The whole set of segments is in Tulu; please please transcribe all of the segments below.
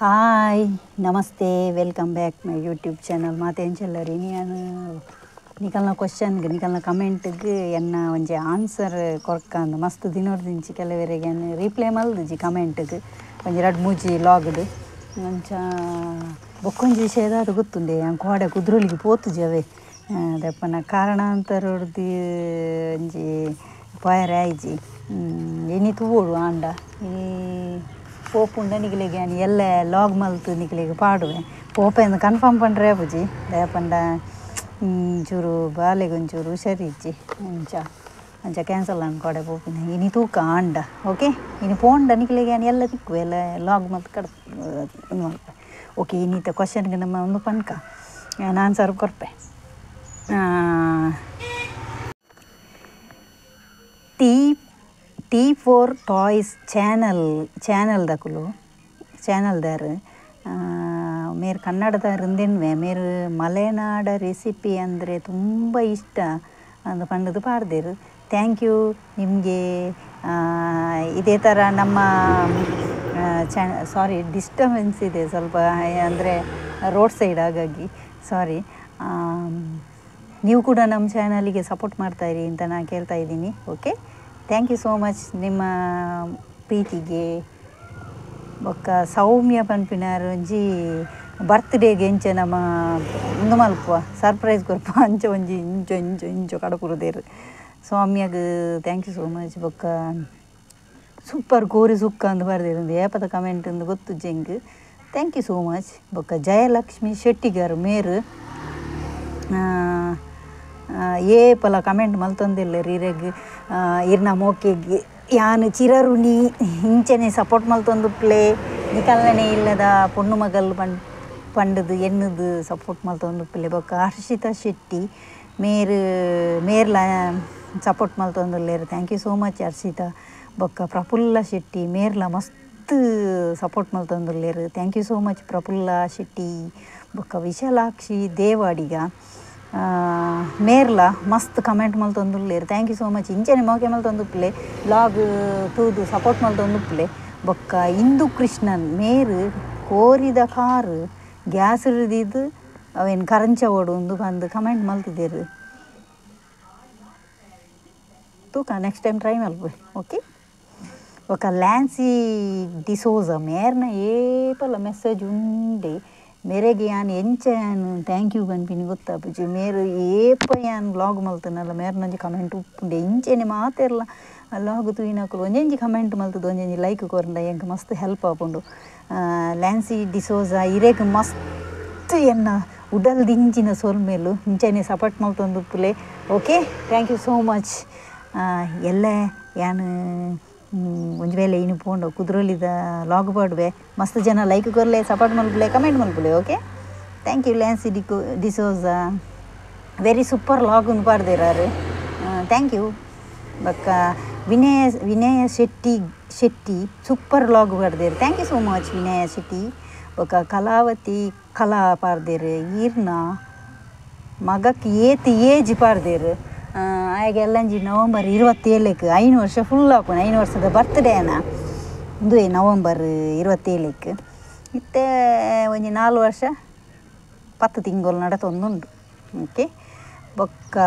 Hi namaste, welcome back my YouTube channel. ಮಾತೆಂಚೆಲ್ಲರಿ ನಾನು ನಿಕಲ್ನ ಕ್ವಶನ್ಗೆ ನಿಕಲ್ನ ಕಮೆಂಟ್ಗೆ ಎನ್ನ ಒಂಜಿ ಆನ್ಸರ್ ಕೊರ್ಕಂದು ಮಸ್ತ್ ದಿನೋರ್ದಿಂಚಿ ಕೆಲವರಿಗೆ ರೀಪ್ಲೈ ಮಲ್ದಿಜಿ ಕಮೆಂಟ್ಗೆ ಒಂಜಿ ರಡ್ಡ್ ಮೂಜಿ ಲಾಗ್ಡ್ ಅಂಚ ಬೊಕ್ಕೊಂಜಿ ವಿಷಯದ ಗೊತ್ತುಂಡೆ ಕೋಡೆ ಕುದ್ರೋಲಿಗೆ ಪೋತುಜಿ ಅವೇ ದಪ್ಪನ ಕಾರಣಾಂತರೊಡ್ದು ಒಂಜಿ ಪೋಯರೆ ಆಯ್ಜಿ ಇನಿ ತೂವೋಡು ಆಂಡ ಈ ಪೋಪುಂಡ ನಿಕಲೆಗೆ ಎಲ್ಲ ಲಾಗ್ ಮಲ್ತು ನಿಕಲೆಗೆ ಪಾಡುವೆ ಪೋಪೆಂದು ಕನ್ಫರ್ಮ್ ಪಂಡ್ರೆ ಪೂಜಿ ದಯಪಂಡ ಒಂಚೂರು ಬಾಲೆಗೆ ಒಂಚೂರು ಹುಷಾರಿಜ್ಜಿ ಅಂಚ ಅಂಚ ಕ್ಯಾನ್ಸಲ್ ಅನ್ಕೊಡೆ ಪೋಪಿನ ಇನಿ ತೂಕ ಆಂಡ ಓಕೆ ಇನಿ ಪೋಂಡ ನಿಕಲೆಗೆ ಎಲ್ಲ ತಿಕ್ಕುವೆ ಎಲ್ಲ ಲಾಗ್ ಮಲ್ತು ಕಡ ಮಲ್ಪೆ ಓಕೆ ಇನ್ನಿತ ಕ್ವಶನ್ಗೆ ನಮ್ಮ ಒಂದು ಪನ್ಕ ನಾನು ಆನ್ಸರ್ ಕೊರ್ಪೆ. T four toys channel channel ದಕುಲು ಚಾನಲ್ದಾರ್ ಮೇರ್ ಕನ್ನಡದಾರಿಂದೇನ್ವೆ ಮೇರ್ ಮಲೆನಾಡ ರೆಸಿಪಿ ಅಂದರೆ ತುಂಬ ಇಷ್ಟ ಅಂದು ಪಂಡದು ಪಾಡ್ದೇರು. Thank you ನಿಮಗೆ. ಇದೇ ಥರ ನಮ್ಮ ಸಾರಿ ಡಿಸ್ಟರ್ಬೆನ್ಸ್ ಇದೆ ಸ್ವಲ್ಪ, ಅಂದರೆ ರೋಡ್ ಸೈಡ್, ಹಾಗಾಗಿ ಸಾರಿ. ನೀವು ಕೂಡ ನಮ್ಮ ಚಾನಲಿಗೆ ಸಪೋರ್ಟ್ ಮಾಡ್ತಾಯಿರಿ ಅಂತ ನಾನು ಕೇಳ್ತಾ ಇದ್ದೀನಿ. Okay, thank you so much ನಿಮ್ಮ ಪ್ರೀತಿಗೆ. ಬೊಕ್ಕ ಸೌಮ್ಯ ಪನ್ಪಿನಾರ್ ಒಂಜಿ ಬರ್ತ್ಡೇಗೆ ಎಂಚ ನಮ್ಮ ಉಂದು ಮಲ್ಪುವ ಸರ್ಪ್ರೈಸ್ ಕೊರ್ಪ ಅಂಚ ಒಂಜಿ ಇಂಚ ಇಂಚ ಇಂಚ ಕಡಪುರುದೇರು. ಸೌಮ್ಯಗ್ thank you so much. ಬೊಕ್ಕ ಸೂಪರ್ ಕೋರಿ ಸುಕ್ಕ ಅಂದು ಬರ್ದೇರು ಏಪದ ಕಮೆಂಟ್ ಅಂದು ಗೊತ್ತು Jong. Thank you so much. ಬೊಕ್ಕ ಜಯಲಕ್ಷ್ಮಿ ಶೆಟ್ಟಿಗಾರ್ ಮೇರು ಏಪಲ ಕಮೆಂಟ್ ಮಲ್ತೊಂದಿಲ್ಲ ರೀರೆಗ್ ಇರ್ನ ಮೋಕೆಗ್ ಯಾನು ಚಿರರುಣಿ ಇಂಚನೆ ಸಪೋರ್ಟ್ ಮಲ್ತೊಂದುಪ್ಲೆ ನಿಕಲ್ಲನೆ ಇಲ್ಲದ ಪೊಣ್ಣು ಮಗಲ್ ಪಂಡದು ಎನ್ನುದು ಸಪೋರ್ಟ್ ಮಲ್ತೊಂದುಪ್ಲೆ. ಬೊಕ್ಕ ಹರ್ಷಿತಾ ಶೆಟ್ಟಿ ಮೇರು ಮೇರ್ಲ support ಮಲ್ತೊಂದುಲ್ಲೇರು. Thank you so much Harshita. ಬೊಕ್ಕ ಪ್ರಫುಲ್ಲ ಶೆಟ್ಟಿ ಮೇರ್ಲ ಮಸ್ತ್ support ಮಲ್ತೊಂದುಲ್ಲೇರು. Thank you so much Prafulla Shetty. ಬೊಕ್ಕ ವಿಶಾಲಾಕ್ಷಿ ದೇವಾಡಿಗ ಮೇರ್ಲ ಮಸ್ತ್ ಕಮೆಂಟ್ ಮಲ್ತೊಂದುಲ್ಲೇರು. Thank you so much. ಇಂಚನೆ ಮೋಕೆ ಮಲ್ತೊಂದುಪ್ಲೆ ಲಾಗ್ ತೂದು ಸಪೋರ್ಟ್ ಮಲ್ತೊಂದುಪ್ಲೆ. ಬೊಕ್ಕ ಇಂದು ಕೃಷ್ಣನ್ ಮೇರು ಕೋರಿದ ಕಾರು ಗ್ಯಾಸ್ ಹಿಡಿದಿದ್ದು ಅವೇನು ಕರಂಚ ಓಡು ಒಂದು ಬಂದು ಕಮೆಂಟ್ ಮಲ್ತಿದ್ದೇರು. ತೂಕ next time try ಮಲ್ಪೆ. Okay. ಬೊಕ್ಕ ಲ್ಯಾನ್ಸಿ ಡಿಸೋಜ ಮೇರ್ನ ಏಪಲ ಮೆಸೇಜ್ ಉಂಡೆ ಮೇರೆಗೆ ಯಾನ್ ಎಂಚ ಯಾನ್ thank you ಪನ್ಪಿನಿ ಗೊತ್ತಾಪುಜಿ. ಮೇರು ಏಪ ಯಾನ್ ವ್ಲಾಗ್ ಮಲ್ತನಲ್ಲ ಮೇರ್ನೊಂಜಿ ಕಮೆಂಟ್ ಉಪ್ಪುಂಡೆ ಇಂಚೆನೆ ಮಾತೆರ್ಲ ಲಾಗ್ ತೂಯಿನಕುಲು ಒಂಜೊಂಜಿ ಕಮೆಂಟ್ ಮಲ್ತದ ಒಂಜೊಂಜಿ ಲೈಕ್ ಕೊರಂಡ ಎಂಕ್ ಮಸ್ತ್ ಹೆಲ್ಪ್ ಆಪುಂಡು. ಲ್ಯಾನ್ಸಿ ಡಿಸೋಜ ಇರೆಗ್ ಮಸ್ತ್ ಎನ್ನ ಉಡಲ್ ದಿಂಚಿನ ಸೊಲ್ಮೇಲು ಇಂಚೆನೆ support ಮಲ್ತೊಂದುಪ್ಪುಲೆ. Okay, thank you so much. ಎಲ್ಲ ಯಾನ್ ಒಂಜಿ ವೇಳೆ ಇನ್ನು ಪೋಂಡು ಕುದ್ರೋಲಿದ ಲಾಗ್ ಪಾಡುವೆ ಮಸ್ತ್ ಜನ ಲೈಕ್ ಕೊರ್ಲೆ ಸಪೋರ್ಟ್ ಮಲ್ಪುಲೆ ಕಮೆಂಟ್ ಮಲ್ಪುಲೆ. Okay, thank you Lancy D'Souza. Very super log ಒಂದು ಪಾಡ್ದಿರಾರು. Thank you. ಬೊಕ್ಕ ವಿನಯ ವಿನಯ ಶೆಟ್ಟಿ ಶೆಟ್ಟಿ ಸೂಪರ್ ಲಾಗ್ ಪಾಡ್ದೇರು. Thank you so much Vinaya Shetty. ಬೊಕ್ಕ ಕಲಾವತಿ ಕಲಾ ಪಾಡ್ದೇರು. ಈರ್ನ ಮಗಕ್ಕೆ ಏತ್ ಏಜ್ ಪಾಡ್ದೇರು. ಆಯಗೆ ಎಲ್ಲಂಜಿ ನವಂಬರ್ 27ಕ್ಕೆ 5 ವರ್ಷ ಫುಲ್ ಆಪುಂಡು. 5 ವರ್ಷದ ಬರ್ತ್ಡೇನ ಉಂದುವೆ ನವಂಬರ್ 27ಕ್ಕೆ. ಇತ್ತೆ ಒಂಜಿ 4 ವರ್ಷ 10 ತಿಂಗಳು ನಡತೊಂದುಂಡು. ಓಕೆ. ಬೊಕ್ಕ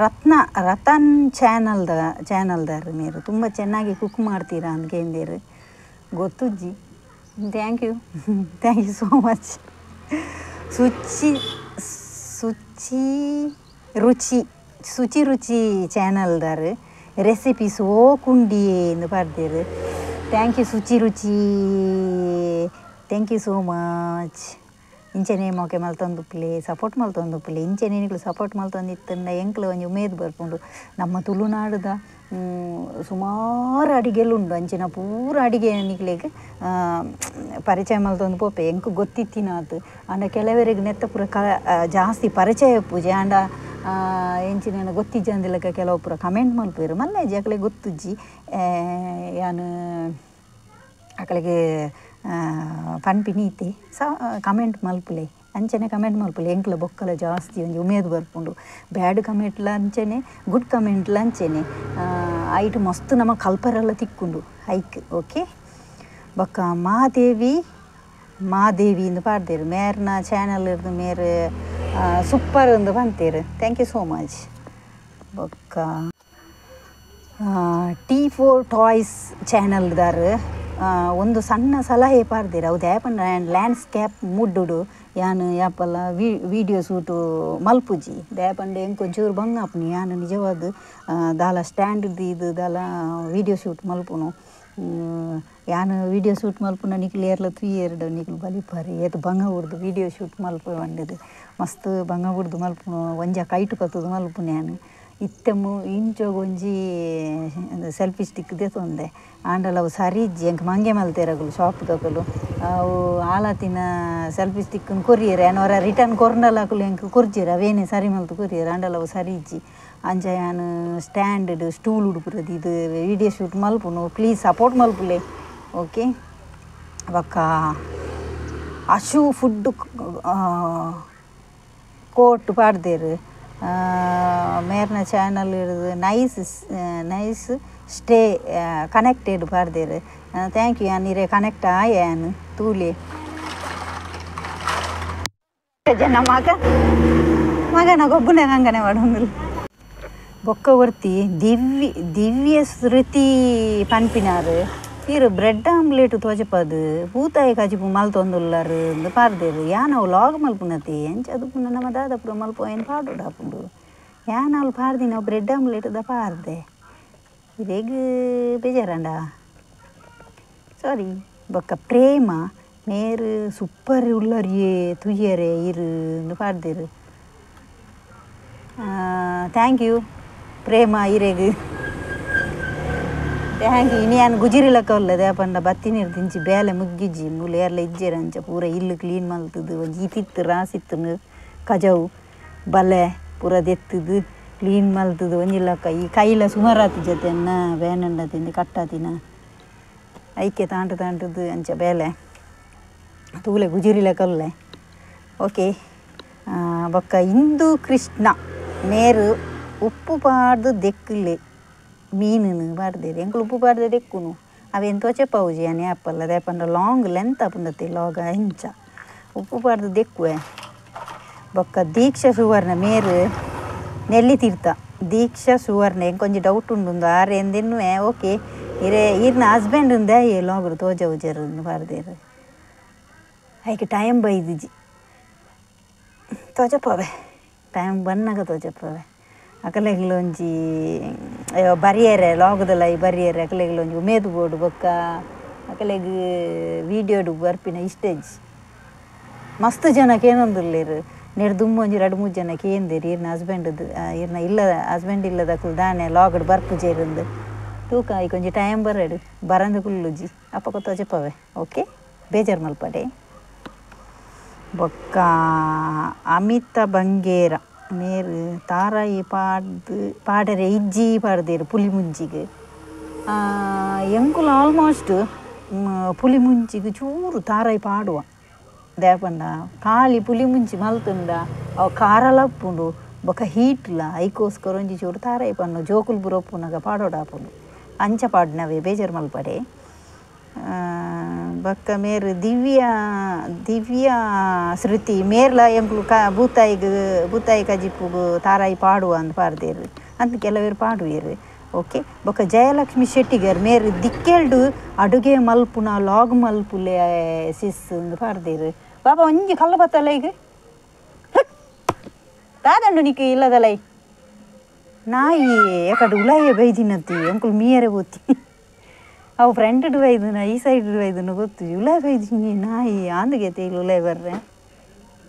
ರತ್ನ ರತನ್ ಚಾನಲ್ದಾರ್ ಮೇರು ತುಂಬ ಚೆನ್ನಾಗಿ ಕುಕ್ ಮಾಡ್ತೀರಾ ಅಂತ ಕೇಂದೇರು. ಗೊತ್ತುಜ್ಜಿ. Thank you, thank you so much. Suchi Suchi Ruchi Suchi Ruchi ಚಾನಲ್ದಾರ್ recipe ಸೋಕುಂಡಿ ಎಂದು ಪಾಡ್ದೇರು. Thank you Suchi Ruchi, thank you so much. ಇಂಚನೆ ಮೋಕೆ ಮಲ್ತೊಂದುಪ್ಪುಲೆ ಸಪೋರ್ಟ್ ಮಲ್ತೊಂದುಪ್ಪುಲೆ. ಇಂಚನೆ ನಿಕುಲು ಸಪೋರ್ಟ್ ಮಲ್ತೊಂದಿತ್ತಂಡ ಎಂಕ್ಲ ಒಂಜಿ ಉಮೇದ್ ಬರ್ಪುಂಡು. ನಮ್ಮ ತುಳುನಾಡುದ ಸುಮಾರು ಅಡಿಗೆಲು ಉಂಡು. ಅಂಚಿನ ಪೂರ ಅಡಿಗೆ ನಿಕ್ಲೆಗ್ ಪರಿಚಯ ಮಲ್ತೊಂದು ಪೋಪೆ. ಎಂಕ್ ಗೊತ್ತಿತ್ತಿನಾತ್ ಆಂಡ ಕೆಲವರಿಗೆ ನೆತ್ತ ಪೂರ ಜಾಸ್ತಿ ಪರಿಚಯ ಪೂಜೆ ಆಂಡ ಎಂಚಿನ ಗೊತ್ತಿಜ್ಜಂದಿಲಕ ಕೆಲವು ಪೂರ ಕಮೆಂಟ್ ಮಲ್ಪುವೆರ್. ಮಲ್ಲೆಜ್ಜಿ ಅಕ್ಲೆಗ್ ಗೊತ್ತುಜ್ಜಿ. ಯಾನ್ ಅಕ್ಲೆಗ್ ಪನ್ಪಿನಿ ಇತ್ತೆ ಸ ಕಮೆಂಟ್ ಮಲ್ಪುಲೆ ಅಂಚನೆ ಕಮೆಂಟ್ ಮಲ್ಪುಲೆ. ಎಂಕ್ಲ ಬೊಕ್ಕಲ ಜಾಸ್ತಿ ಒಂಜಿ ಉಮೇದ್ ಬರ್ಪುಂಡು. ಬ್ಯಾಡ್ ಕಮೆಂಟ್ಲ ಅಂಚನೆ ಗುಡ್ ಕಮೆಂಟ್ಲ ಅಂಚನೆ ಐಟ್ ಮಸ್ತ್ ನಮ ಕಲ್ಪರೆಲ್ಲ ತಿಕ್ಕುಂಡು ಐಕ್. ಓಕೆ. ಬೊಕ್ಕ ಮಾದೇವಿ ಮಾದೇವಿ ಇಂದು ಪಾಡ್ದೇರು ಮೇರ್ನ ಚಾನಲ್ ಇರ್ದು ಮೇರ್ ಸೂಪರ್ ಇಂದು ಪಂತೇರು thank you so much ಬೊಕ್ಕ T4 toys channel ದಾರು ಒಂದು ಸಣ್ಣ ಸಲಹೆ ಪಾಡ್ದೇರು ಅವು ದಾಪಂಡ ಲ್ಯಾಂಡ್ಸ್ಕೇಪ್ ಮುಡ್ಡುಡು ಯಾನು ಯಾಪಲ್ಲ ವಿಡಿಯೋ ಶೂಟು ಮಲ್ಪುಜಿ ದಾಪಂಡ ಎಂಕ್ ಒಂಚೂರು ಬಂಗ ಆಪುನಿ ಯಾನು ನಿಜವಾದ ದಾಲ ಸ್ಟ್ಯಾಂಡ್ ಇದು ದಾಲ ವಿಡಿಯೋ ಶೂಟ್ ಮಲ್ಪುನು ಯಾನು ವಿಡಿಯೋ ಶೂಟ್ ಮಲ್ಪುನ ನಿಕ್ಲು ಏರ್ಲ ತುಯ್ಯೇರ್ಡ ನಿಕ್ಲು ಬಲಿಪಾರಿ ಏತ್ ಬಂಗ ಉಡ್ದು ವಿಡಿಯೋ ಶೂಟ್ ಮಲ್ಪು ಪಂಡದು ಮಸ್ತ್ ಬಂಗ ಉಡ್ದು ಮಲ್ಪುನು ಒಂಜ ಕೈಟು ಪತ್ತುದು ಮಲ್ಪುನು ಯಾನು ಇತ್ತೆಮ್ಮು ಇಂಚೊಗ್ ಒಂಜಿ ಸೆಲ್ಫಿ ಸ್ಟಿಕ್ ದೆತೊಂದೆ ಆಂಡಲ ಅವು ಸರಿ ಇಜ್ಜಿ ಎಂಕ್ ಮಂಗೆ ಮಲ್ತೇರ್ ಅಕುಲು ಶಾಪ್ ದಕುಲು ಅವು ಆಲಾತಿನ ಸೆಲ್ಫಿ ಸ್ಟಿಕ್ ಕೊರಿಯೆರ್ ಯಾನ್ ಒರ ರಿಟರ್ನ್ ಕೊರ್ಂಡಲ ಅಕುಲು ಎಂಕ್ ಕೊರ್ಜೆರ್ ಅವೇನೆ ಸರಿ ಮಲ್ತ್ ಕೊರಿಯೆರ್ ಆಂಡಲ ಅವು ಸರಿ ಇಜ್ಜಿ ಅಂಚ ಯಾನ್ ಸ್ಟ್ಯಾಂಡ್ ಸ್ಟೂಲ್ ಉಡುಪುರ ದೀದ್ ವಿಡಿಯೋ ಶೂಟ್ ಮಲ್ಪುನು ಪ್ಲೀಸ್ ಸಪೋರ್ಟ್ ಮಲ್ಪುಲೆ ಓಕೆ ಬೊಕ್ಕ ಅಶು ಫುಡ್ ಕೋಟ್ ಪಾಡ್ದೇರ್ ಮೇರ್ನ ಚಾನಲ್ ಇರ್ದು nice nice stay connected ಪಾಡ್ದೇರ್ thank you ಯಾನ್ ಇರೆ ಕನೆಕ್ಟ್ ಆಯೆ ಯಾನ್ ತೂಲೆ ಜನ ಮಗ ಮಗನ ಗೊಬ್ಬುನೆ ಅಂಗನೆ ಪಾಡೊಂದುಲ್ಲೆ ಬೊಕ್ಕ ಒರ್ತಿ ದಿವ್ಯ ದಿವ್ಯ ಸ್ಮೃತಿ ಪನ್ಪಿನಾರ್ ಈರ್ ಬ್ರೆಡ್ ಆಮ್ಲೆಟ್ ತೋಜಪಾದ್ ಬೂತಾಯಿ ಕಜಿಪು ಮಲ್ತೊಂದುಲ್ಲರ್ ಇಂದು ಪಾಡ್ದೇರ್ ಯಾನ್ ಅವು ಲಾಗ್ ಮಲ್ಪುನತೆ ಎಂಚ ಅದು ಪುನ ನಮ ದಾದ ಪೂರ ಮಲ್ಪು ಐನ್ ಪಾಡೊಡಾಪುಂಡು ಯಾನ್ ಅವ್ಲು ಪಾಡ್ದಿನ ಅವು ಬ್ರೆಡ್ ಆಮ್ಲೆಟ್ ದ ಪಾಡ್ದೆ ಇರೆಗ್ ಬೇಜಾರಾಂಡ ಸಾರಿ ಬೊಕ್ಕ ಪ್ರೇಮ ಮೇರ್ ಸೂಪರ್ ಉಲ್ಲರಿಯೇ ತುಯ್ಯರೆ ಇರು ಇಂದು ಪಾಡ್ದೇರ್ thank you ಪ್ರೇಮ ಇರೆಗ್ thank you ಇನಿ ಯಾನ್ ಗುಜಿರಿಲಕ್ಕ ಉಲ್ಲೆ ಪಂಡ ಬತ್ತಿನೀರು ದಿಂಚಿ ಬೇಲೆ ಮುಗ್ಗಿಜ್ಜಿ ಮೂಲು ಏರ್ಲ ಇಜ್ಜೆರ್ ಅಂಚ ಪೂರ ಇಲ್ಲು ಕ್ಲೀನ್ ಮಲ್ತುದು ಒಂಜಿ ಇತ್ತಿತ್ತು ರಾಸಿತ್ತುನು ಕಜವು ಬಲೆ ಪೂರ ದೆತ್ತುದು ಕ್ಲೀನ್ ಮಲ್ತುದು ಒಂಜಿ ಲಕ್ಕ ಈ ಕೈಲ ಸುಮಾರಾತಿ ಜೊತೆನ್ನ ಬೇನಂಡ ತಿಂದು ಕಟ್ಟಾತಿನ ಐಕೆ ತಾಂಟು ತಾಂಟುದು ಅಂಚ ಬೇಲೆ ತೂಲೆ ಗುಜಿರಿಲಕ್ಕ ಉಲ್ಲೆ ಓಕೆ ಬೊಕ್ಕ ಇಂದು ಕೃಷ್ಣ ಮೇರು ಉಪ್ಪು ಪಾಡ್ದು ದೆಕ್ಕುಲೆ ಮೀನುನು ಪಾಡ್ದೇರ್ ಎಂಕುಲು ಉಪ್ಪು ಪಾಡ್ದೆ ದೆಕ್ಕುನು ಅವೇನ್ ತೋಚೆಪಾವುಜಿ ಯಾನ್ ಯಾಪಲ್ಲ ದಾಯೆ ಲಾಂಗ್ ಲೆಂತ್ ಆಪುಂಡತ್ತೆ ಲಾಗ್ ಇಂಚ ಉಪ್ಪು ಪಾಡ್ದು ದೆಕ್ಕುವೆ ಬೊಕ್ಕ ದೀಕ್ಷಾ ಸುವರ್ಣ ಮೇರು ನೆಲ್ಲಿ ತೀರ್ಥ ದೀಕ್ಷಾ ಸುವರ್ಣ ಎಂಕೊಂಜಿ ಡೌಟ್ ಉಂಡು ಆರ್ ಎಂದೆನ್ನುವೆ ಓಕೆ ಇರೆ ಈರ್ನ ಹಸ್ಬೆಂಡ್ ಉಂದೆ ಲಾಗ್ರು ತೋಜವುಜೆರ್ ಪಾಡ್ದೇರ್ ಐಕ್ ಟೈಮ್ ಬೈದಿಜಿ ತೋಜಪಾವೆ ಟೈಮ್ ಬನ್ನಗ ತೋಜಪಾವೆ ಅಕಲೆಗ್ಲ ಒಂಜಿ ಬರಿಯರೆ ಲಾಗುದಲ್ಲ ಈ ಬರಿಯರೆ ಅಕಲೆಗ್ಲ ಒಂಜಿ ಉಮೇದು ಬೋಡು ಬೊಕ್ಕ ಅಕಲೆಗ್ ವೀಡಿಯೋಡು ಬರ್ಪಿನ ಇಷ್ಟೇಜ್ ಮಸ್ತ್ ಜನ ಕೇನೊಂದುಲ್ಲೆರ್ ನೆಡ್ ದುಂಬು ಒಂಜಿ ರಡ್ಡ್ ಮೂಜಿ ಜನ ಕೇಂದೆರ್ ಈರ್ನ ಹಸ್ಬೆಂಡ್ ಈರ್ನ ಇಲ್ಲ ಹಸ್ಬೆಂಡ್ ಇಲ್ಲದಕುಲು ದಾನೆ ಲಾಗ್ಡ್ ಬರ್ಪುಜೆರ್ ತೂಕ ಐಕ್ ಒಂಜಿ ಟೈಮ್ ಬರಡ್ ಬರಂದೆ ಕುಲ್ಲುಜಿ ಅಪಗ ತೋಜಪಾವೆ ಓಕೆ ಬೇಜಾರ್ ಮಲ್ಪಡೆ ಬೊಕ್ಕ ಅಮಿತ ಬಂಗೇರ ಮೇರು ತಾರಾಯಿ ಪಾಡ್ದು ಪಾಡರೆ ಇಜ್ಜಿ ಪಾಡ್ದೇರು ಪುಲಿ ಮುಂಜಿಗ್ ಎಂಕುಲು ಆಲ್ಮೋಸ್ಟ್ ಪುಲಿ ಮುಂಚಿಗ್ ಚೂರು ತಾರಾಯಿ ಪಾಡುವ ದಾಯೆ ಪಂಡ ಖಾಲಿ ಪುಲಿ ಮುಂಚಿ ಮಲ್ತುಂಡ ಅವು ಖಾರಲ ಉಪ್ಪುಂಡು ಬೊಕ್ಕ ಹೀಟ್ಲ ಐಕೋಸ್ಕರ ಒಂಜಿ ಚೂರು ತಾರಾಯಿ ಪಣ್ಣು ಜೋಕುಲು ಪೂರ ಉಪ್ಪುನಗ ಪಾಡೊಡಾಪುಂಡು ಅಂಚ ಪಾಡ್ನವೇ ಬೇಜಾರ್ ಮಲ್ಪಡೆ ಬೊಕ್ಕ ಮೇರು ದಿವ್ಯ ದಿವ್ಯ ಶ್ರುತಿ ಮೇರ್ಲ ಎಂಕುಲು ಕ ಬೂತಾಯಿಗ್ ಬೂತಾಯಿ ಕಜಿಪುಗು ತಾರಾಯಿ ಪಾಡುವ ಅಂದ್ ಪಾಡ್ದೇರು ಅಂದ್ ಕೆಲವೇರು ಪಾಡುವೆರ್ ಓಕೆ ಬೊಕ್ಕ ಜಯಲಕ್ಷ್ಮಿ ಶೆಟ್ಟಿಗರ್ ಮೇರು ದಿಕ್ಕೆಲ್ಡು ಅಡುಗೆ ಮಲ್ಪುನ ಲಾಗ್ ಮಲ್ಪುಲೆ ಸಿಸ್ ಅಂದ್ ಪಾಡ್ದೇರು ಬಾಬಾ ಒಂಜಿ ಕಲ್ಲು ಬತ್ತಲ್ಲ ಈಗ ದಾದಂಡು ನಿಕ್ ಇಲ್ಲದಲೈ ನಾಯಿ ಎಕಡೆ ಉಲಾಯೆ ಬೈದಿನತ್ತಿ ಎಂಕುಲು ಮೀಯರೆ ಬೋತಿ ಅವು ಫ್ರಂಟ್ ಬೈದುನ ಈ ಸೈಡ್ ಬೈದುನ ಗೊತ್ತು ಉಲಾಯ್ ಬೈದಿನಿ ನಾಯಿ ಆಂದಗೆತೆ ಇಲ್ಲಿ ಉಲಾಯ್ ಬರ್ರೆ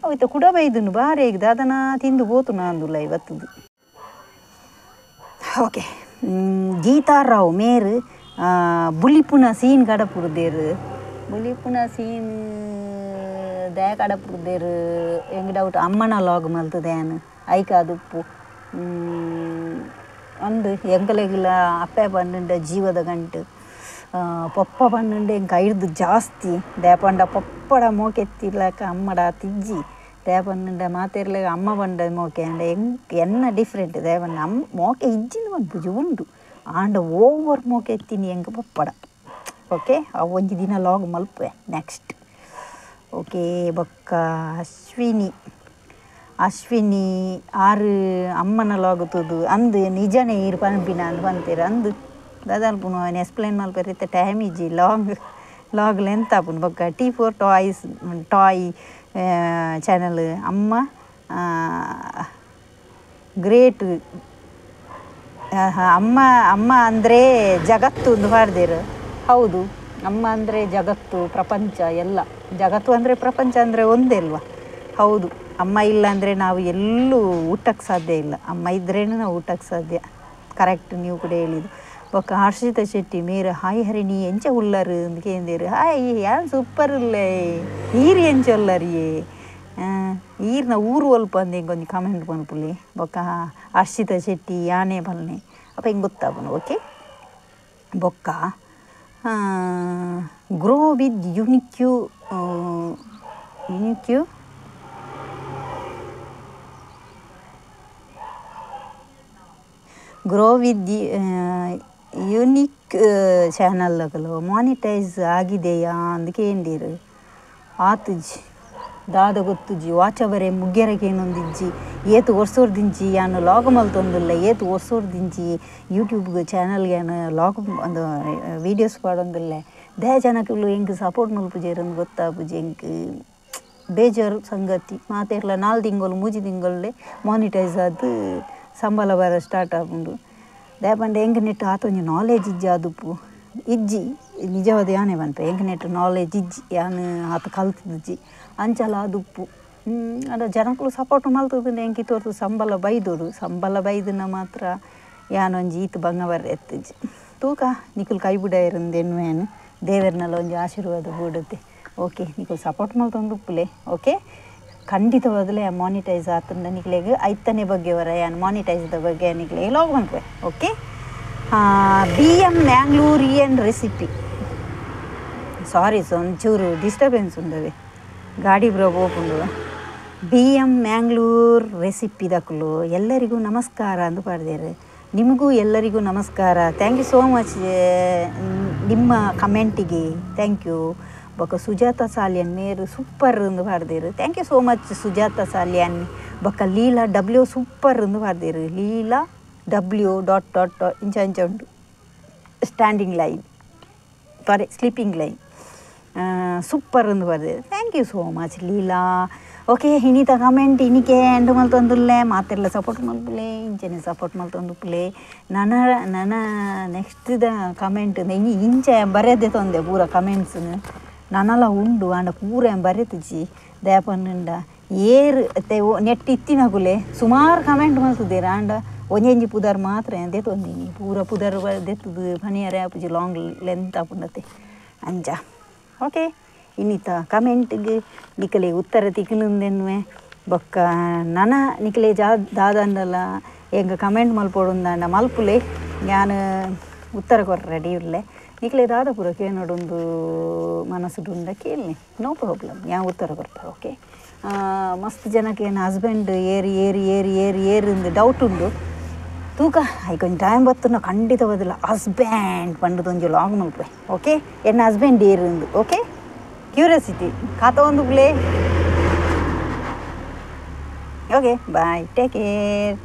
ಅವು ಇತ್ತ ಕುಡ ಬೈದುನು ಬಾರೆ ಈಗ ದಾದನ ತಿಂದು ಬೋತು ನಾಂದು ಉಲಾಯ್ ಬತ್ತದು ಓಕೆ ಗೀತಾ ರಾವ್ ಮೇರು ಬುಲಿಪುನ ಸೀನ್ ಕಡಪುಡ್ದೇರು ಬುಲಿಪುನ ಸೀನ್ ದಾಯ ಕಡಪುಡ್ದೇರು ಎಂಗ್ ಡೌಟ್ ಅಮ್ಮನ ಲಾಗ್ ಮಲ್ತದೇನು ಐಕ ಅದು ಉಪ್ಪು ಅಂದು ಎಂಕಲೆಗ್ಲ ಅಪ್ಪೆ ಪಂಡುಂಡ ಜೀವದ ಗಂಟು ಪೊಪ್ಪ ಪಂಡುಂಡ ಎಂಕ್ ಐರ್ದು ಜಾಸ್ತಿ ದಾಯೆ ಪೊಪ್ಪಡ ಮೋಕೆತ್ತಿಲಕ ಅಮ್ಮಡ ತಿಜ್ಜಿ ದಾಯೆ ಪಂಡುಂಡ ಮಾತೆರ್ಲೆಗ್ ಅಮ್ಮ ಪಂಡ ಮೋಕೆ ಆಂಡ ಎಂಕ್ ಎನ್ನ ಡಿಫ್ರೆಂಟ್ ದಾಯೆ ಪಂಡ ಅಮ್ಮ ಮೋಕೆ ಇಜ್ಜಿಂದ್ ಪನ್ಪುಜಿ ಉಂಡು ಆಂಡ ಓವರ್ ಮೋಕೆ ಎತ್ತಿನಿ ಎಂಕ್ ಪೊಪ್ಪಡ Okay ಅವು ಒಂಜಿ ದಿನ ಲಾಗ್ ಮಲ್ಪುವೆ ನೆಕ್ಸ್ಟ್. ಓಕೆ ಬೊಕ್ಕ ಅಶ್ವಿನಿ ಅಶ್ವಿನಿ ಆರು ಅಮ್ಮನ ಲಾಗ್ ತೂದು ಅಂದು ನಿಜನೇ ಈರು ಪನ್ಪಿನ ಅಂದ್ ಪಂತೇರು ಅಂದು ದಾದಾಲ್ಪುನು ಅವನು ಎಕ್ಸ್ಪ್ಲೇನ್ ಮಲ್ಪೆರೆ ಇತ್ತೆ ಟೈಮ್ ಇಜ್ಜಿ long log length ಆಪುಂಡು. ಬೊಕ್ಕ T4 toys toy channel ಅಮ್ಮ ಗ್ರೇಟ್ ಅಮ್ಮ ಅಮ್ಮ ಅಂದರೆ ಜಗತ್ತು ಒಂದು ಪಾಡ್ದೇರು. ಹೌದು, ಅಮ್ಮ ಅಂದರೆ ಜಗತ್ತು ಪ್ರಪಂಚ ಎಲ್ಲ, ಜಗತ್ತು ಅಂದರೆ ಪ್ರಪಂಚ ಅಂದರೆ ಒಂದೇ ಅಲ್ವಾ. ಹೌದು, ಅಮ್ಮ ಇಲ್ಲ ಅಂದರೆ ನಾವು ಎಲ್ಲೂ ಊಟಕ್ಕೆ ಸಾಧ್ಯ ಇಲ್ಲ, ಅಮ್ಮ ಇದ್ರೇ ನಾವು ಊಟಕ್ಕೆ ಸಾಧ್ಯ. ಕರೆಕ್ಟ್ ನೀವು ಕೂಡ ಹೇಳಿದ್ದು. ಬೊಕ್ಕ ಹರ್ಷಿತಾ ಶೆಟ್ಟಿ ಮೇರು ಹಾಯ್ ಹರಿಣಿ ಎಂಚ ಉಲ್ಲರು ಅಂದ್ ಕೇಂದೇರು. ಹಾಯ್ ಯಾನ್ ಸೂಪರ್ ಉಲ್ಲೆ ಈರು ಎಂಚ ಉಲ್ಲರಿಯೇ ಈರ್ನ ಊರು ಒಲ್ಪ ಅಂದ್ ಎಂಕೊಂಜಿ ಕಮೆಂಟ್ ಪನ್ಪುಲೆ. ಬೊಕ್ಕ ಹರ್ಷಿತಾ ಶೆಟ್ಟಿ ಯಾನೇ ಪಲ್ನೆ ಅಪ್ಪ ಹಿಂಗೆ ಗೊತ್ತಾಪುಂಡು. ಓಕೆ ಬೊಕ್ಕ grow with unique unique grow with unique ಚಾನಲ್ಗಳು ಮಾನಿಟೈಸ್ ಆಗಿದೆಯಾ ಅಂದ್ ಕೇಂದಿರು. ಆತುಜಿ ದಾದ ಗೊತ್ತುಜಿ ವಾಚವರೆ ಮುಗ್ಗೆರಕೇನೊಂದಿಜ್ಜಿ ಏತು ವರ್ಷೋರ್ದಿಂಚಿ ಯಾನು ಲಾಗ್ ಮಲ್ತೊಂದುಲ್ಲ ಏತು ವರ್ಷೋರ್ದಿಂಚಿ ಯೂಟ್ಯೂಬ್ಗೆ ಚಾನಲ್ಗೆ ಯಾನು ಲಾಗ್ ಒಂದು ವೀಡಿಯೋಸ್ ಪಾಡೊಂದುಲ್ಲ. They ಜನಕ್ಕೂ ಎಂಕ್ ಸಪೋರ್ಟ್ ಮಲ್ಪುಜೆರ್ ಗೊತ್ತಾಪುಜಿ ಎಂಕ್ ಬೇಜಾರು ಸಂಗತಿ. ಮಾತೆರ್ಲ 4 ತಿಂಗಳು 3 ತಿಂಗಳೇ ಮಾನಿಟೈಸ್ ಆದ್ ಸಂಬಳ ಬರ ಸ್ಟಾರ್ಟ್ ಆಪುಂಡು. ದಾಯೆಪಂಡ ಎಂಕ್ ನೆಟ್ ಆತೊಂಜಿ ನಾಲೆಜ್ ಇಜ್ಜಿ ಆದುಪ್ಪು ಇಜ್ಜಿ ನಿಜವಾದ ಯಾನೆ ಪನ್ಪೆ ಎಂಕ್ ನೆಟ್ ನಾಲೆಜ್ ಇಜ್ಜಿ ಯಾನ್ ಆತ ಕಲ್ತುದಿಜ್ಜಿ ಅಂಚಲ ಆದುಪ್ಪು. ಆಂಡ ಜನಕುಲು ಸಪೋರ್ಟ್ ಮಲ್ತುದುಂಡ ಎಂಕ್ ಇತೋರ್ತು ಸಂಬಳ ಬೈದೊಡು, ಸಂಬಳ ಬೈದುನ ಮಾತ್ರ ಯಾನೊಂಜಿ ಈತ್ ಬಂಗ ಬರ್ರೆ ಎತ್ತುಜಿ. ತೂಕ ನಿಕುಲು ಕೈ ಬುಡಯೆರುಂದು ಎನ್ನುವೇನು ದೇವೆರ್ನಲ ಒಂಜಿ ಆಶೀರ್ವಾದ ಬೂಡುತ್ತೆ. ಓಕೆ ನಿಕುಲು ಸಪೋರ್ಟ್ ಮಲ್ತೊಂದುಪ್ಪುಲೆ. ಓಕೆ ಖಂಡಿತವಾಗಲೇ ಮಾನಿಟೈಸ್ ಆತಂಡ ನಿಕ್ಲೆಗ್ ಐತನೆ ಬಗ್ಗೆ ವರ ಯಾನ್ ಮಾನಿಟೈಸ್ದ ಬಗ್ಗೆ ನಿಕ್ಲೆಗ್ ಲಾಗ್ ಮಲ್ಪುವೆ. Okay BM Mangalorean recipe sorry ಒಂಚೂರು ಡಿಸ್ಟರ್ಬೆನ್ಸ್ ಉಂಡವೆ ಗಾಡಿ ಬ್ರೋ ಪೋಪುಂಡು. BM Mangalore recipe ದಕುಲು ಎಲ್ಲರಿಗೂ ನಮಸ್ಕಾರ ಅಂದು ಪಾಡ್ದೇರು. ನಿಮಗೂ ಎಲ್ಲರಿಗೂ ನಮಸ್ಕಾರ. Thank you so much ನಿಮ್ಮ ಕಮೆಂಟಿಗೆ thank you. ಬೊಕ್ಕ ಸುಜಾತ ಸಾಲಿಯನ್ ಮೇರು ಸೂಪರ್ ಅಂದು ಪಾಡ್ದೇರು. Thank you so much Sujatha Salian. ಬೊಕ್ಕ ಲೀಲಾ ಡಬ್ಲ್ಯೂ ಸೂಪರ್ ಅಂದು ಪಾಡ್ದೇರು. ಲೀಲಾ W dot dot dot ಇಂಚ ಇಂಚ ಉಂಟು standing line sorry sleeping line super ಅಂದು ಪಾಡ್ದೇರು. Thank you so much Leela. Okay ಇನಿತ comment ಇನಿಕೆ end ಮಲ್ತೊಂದುಲ್ಲೆ ಮಾತೆಲ್ಲ ಸಪೋರ್ಟ್ ಮಲ್ಪುಲೆ ಇಂಚನೆ ಸಪೋರ್ಟ್ ಮಲ್ತೊಂದುಪ್ಪುಲೆ. ನನ ನನ ನೆಕ್ಸ್ಟ್ದ ಕಮೆಂಟ್ ಇನಿ ಇಂಚ ಬರೆದೆ ತೊಂದೆ ಪೂರ ಕಮೆಂಟ್ಸ್ನು ನನಲ ಉಂಡು ಆಂಡ ಪೂರ ಬರೆತುಜಿ ದಯಪನ್ನುಂಡ ಏರ್ ನೆಟ್ ಇತ್ತಿನಕುಲೆ ಸುಮಾರು ಕಮೆಂಟ್ ಮಲ್ತುದೇರು. ಆಂಡ ಒಂಜೊಂಜಿ ಪುದರ್ ಮಾತ್ರ ದೆತ್ತೊಂದಿನಿ ಪೂರ ಪುದರ್ ದೆತ್ತದು ಪನಿಯರೆ ಆಪುಜಿ ಲಾಂಗ್ ಲೆಂತ್ ಆಪುಂಡತೆ ಅಂಚ. ಓಕೆ ಇನ್ನಿತ ಕಮೆಂಟ್ಗೆ ನಿಕಲೆ ಉತ್ತರ ತಿಕ್ಕನುಂದೆನ್ನುವೆ. ಬೊಕ್ಕ ನನ ನಿಕಲೆ ಜಾ ದಾದಂಡಲ ಎಂಗ ಕಮೆಂಟ್ ಮಲ್ಪೊಡುಂದಾಂಡ ಮಲ್ಪುಲೆ ಯಾನ್ ಉತ್ತರ ಕೊರ್ರೆ ರೆಡಿ ಉಲ್ಲೆ. ನಿಕಲೆ ದಾದ ಪೂರ ಕೇನೊಡೊಂದು ಮನಸ್ಸುಡುಂಡ ಕೇಳ್ನೆ ನೋ ಪ್ರಾಬ್ಲಮ್ ಯಾನ್ ಉತ್ತರ ಕೊರ್ಪೆ. ಓಕೆ ಮಸ್ತ್ ಜನಕ್ಕೆ ಏನು ಹಸ್ಬೆಂಡ್ ಏರಿ ಏರಿ ಏರಿ ಏರಿ ಏರಿಂದು ಡೌಟ್ ಉಂಡು. ತೂಕ ಐಕೊಂಜಿ ಟೈಮ್ ಬತ್ತುನ ಖಂಡಿತ ಬದಲ ಹಸ್ಬೆಂಡ್ ಪಂಡದೊಂಜಿ ಲಾಂಗ್ ಮಲ್ಪುವೆ. ಓಕೆ ಎನ್ನ ಹಸ್ಬೆಂಡ್ ಏರಿಂದು. ಓಕೆ ಕ್ಯೂರಿಯಾಸಿಟಿ ಕಾತೊಂದುಪ್ಪುಲೆ. Okay bye, take care.